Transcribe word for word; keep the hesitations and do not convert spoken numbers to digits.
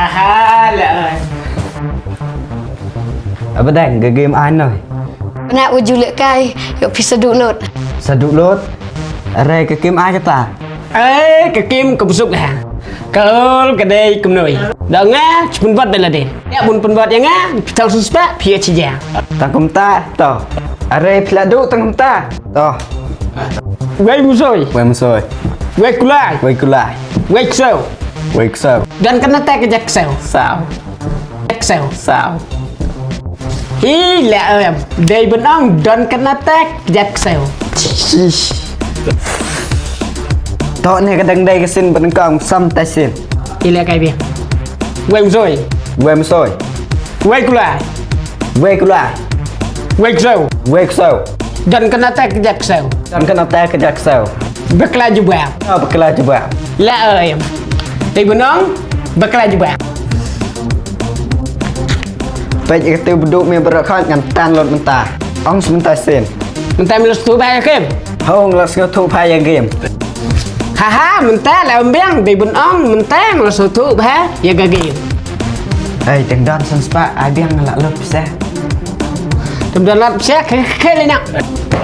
Ha la. Aba dang ka game ai noi. Pynah u ju leh kai, ïoh phi sa duh lut. Sa duh lut. Are ka game ai kata. Eh, ka game ka busuk ha. Kal ka dei kumnoi. Da nga chipun bat bela din. Ya bun pun bat ya nga, phi tal sus ba, phi ya chija. Tang kumta, to. Are phi la duh tang kumta. To. Wei musoi. Wei musoi. Wei kulai. Wei kulai. Wei ksau. Wei ksau. Dan kena tak kejak ksau. Sau. Ksau. Sau. Hi la em. Dei benong dan kena tak kejak ksau. Shish. To ne ka dang dei ka sin benengkong sam ta sin. Hi la kai biang. Wei musoi. Wei musoi. Wei kulai. Wei kulai. Wei ksau. Wei ksau. Dan kena tak kejak ksau. Dan kena tak kejak ksau. Bakla jubab. Ah, bakla jubab. La em. Dei benong bakla jubab. Peit ka tu beduk me berakhat ngan tan lot menta. Ong sementai sin. Menta me los tu ba ya game. Hong los ngan tu ba ya game. Haha, menta la em biang dei benong menta los tu ba ya game. Hei, teng dan san spa ai biang la lot pisa. Tem dan lot pisa ke ke le nak.